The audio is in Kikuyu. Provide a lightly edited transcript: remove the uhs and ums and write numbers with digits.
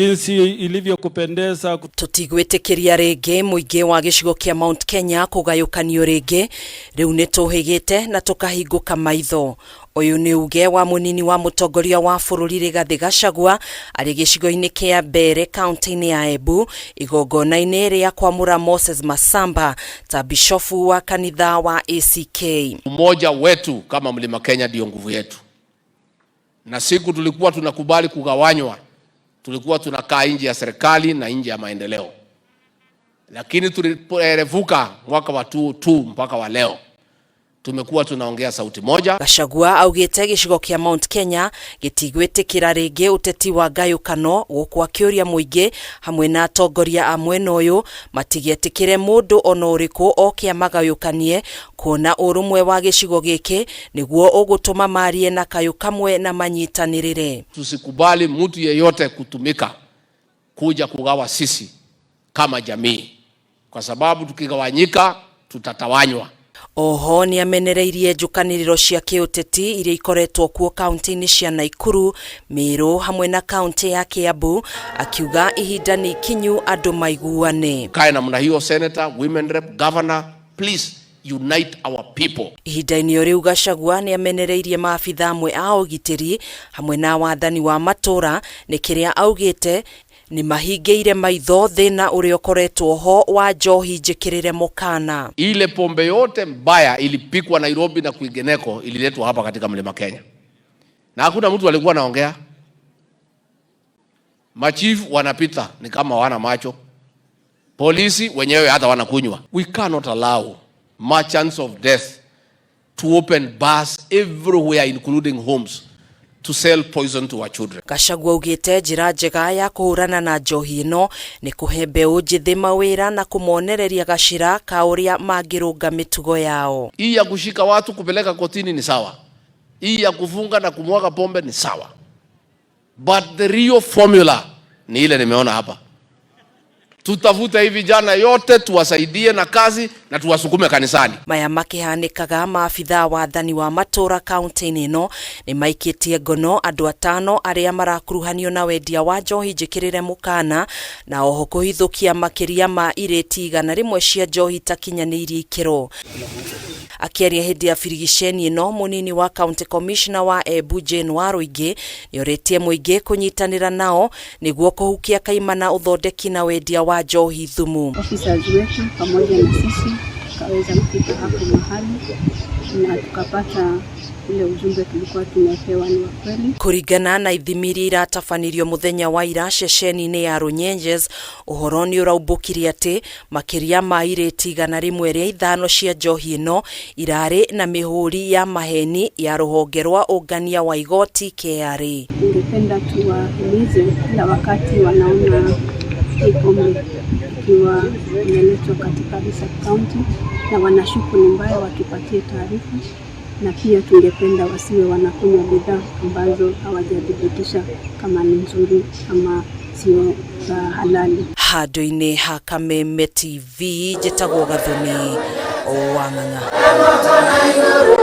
Jinsi ilivyokupendeza. Tũtigwĩtĩkĩria rĩngĩ mũingĩ wa gĩcigo kĩa Mount Kenya kũgayũkanio rĩngĩ. Rĩu nĩ tũhĩgĩte na tũkahingũka maitho. Ũyũ nĩ uge wa mũnini wa mũtongoria wa bũrũri Rigathĩ Gachagua arĩ gĩcigo-inĩ kĩa Mbeere kaunti-inĩ ya Embu, igongona-inĩ rĩa kwamũra Moses Masamba ta bishofu wa kanitha wa ACK. Umoja wetu kama Mlima Kenya ndio nguvu yetu, na siku tulikuwa tunakubali kugawanywa, tulikuwa tunakaa nje ya serikali na nje ya maendeleo, lakini tulipoerevuka mwaka wa 2002 mpaka wa leo, tumekuwa tunaongea sauti moja. Gachagua augĩte gĩcigo kĩa Mount Kenya gĩtigwĩtĩkĩra rĩngĩ ũteti wa ngayũkano, gũkũ akĩũria mũingĩ hamwe na atongoria a mwena ũyũ matigetĩkĩre mũndũ ona ũrĩkũ oke amagayũkanie, kuona ũrũmwe wa gĩcigo gĩkĩ nĩguo ũgũtũma marie na kayũ kamwe na manyitanĩrĩre. Tusikubali mtu yeyote kutumika kuja kugawa sisi kama jamii, kwa sababu tukigawanyika tutatawanywa. Oho nĩ amenereirie njũkanĩrĩro cia kĩũteti iria ikoretwo kuo kaunti-inĩ cia Naikuru, Meru hamwe na kaunti ya Kiambu, akiuga ihinda nĩ ikinyu andũ maiguane. Kae namna hiyo, senator, women rep, governor, please unite our people. Ihinda-inĩ o rĩu, Gachagua nĩ amenereirie maabitha amwe a ũgitĩri hamwe na wathani wa matũra nĩ kĩrĩa augĩte nĩ mahingĩire maitho thĩna ũrĩa ũkoretwo ho wa njohi njĩkĩrĩre mũkana. Ile pombe yote mbaya ilipikwa Nairobi na kwingineko ililetwa hapa katika Mlima Kenya, na hakuna mtu alikuwa anaongea. Machifu wanapita ni kama wana macho, polisi wenyewe hata wanakunywa. We cannot allow merchants of death to open bars everywhere, including homes, to sell poison to our children. Gachagua augĩte njĩra njega ya kũhũrana na njohi ĩno nĩ kũhe mbeũ njĩthĩ mawĩra na kũmonereria gacĩra ka ũrĩa mangĩrũnga mĩtugo yao. Hii ya kushika watu kupeleka kotini ni sawa, hii ya kufunga na kumwaga pombe ni sawa, but the real formula ni ile nimeona hapa. Tutafute hivi vijana yote, tuwasaidie na kazi na tuwasukume kanisani. Maya makĩhanĩkaga, maabitha wathani wa matũra kaunti-inĩ ĩno nĩ maikĩtie ngono andũ atano arĩa marakuruhanio na wendia wa njohi njĩkĩrĩre mũkana, na oho kũhithũkia makĩria ma irĩti 100 cia njohi itakinyanĩirie ikĩro. Akĩaria hĩndĩ ya birigiceni ĩno, mũnini wa county commissioner wa Embu Jane Waruingi nĩorĩtie mũingĩ kũnyitanĩra nao nĩguo kũhukia kaimana ũthondeki na wendia wa njohi thumu. Officers wetu pamoja na sisi tukaweza kufika hapo mahali na tukapata ule ujumbe tulikuwa tumepewa ni wa kweli. Kũringana na ithimi iria iratabanirio mũthenya wa ira ceceni-inĩ ya Runyenjes, ũhoro nĩ ũraumbũkire atĩ makĩria ma irĩti 105 cia njohi ĩno irarĩ na mĩhũri ya maheni ya rũhonge rwa ũngania wa igoti KRA. Ningependa tuwahimize kila wakati wanaona hii pombe ikiwa imeletwa katika hii sub county na wanashuku ni mbaya, watupatie taarifa, na pia tungependa wasiwe wanakunywa bidhaa ambazo hawajathibitisha kama ni nzuri ama sio za halali. Handũ-inĩ ha Kameme TV, njĩtagwo Gathoni wa Ng'ang'a.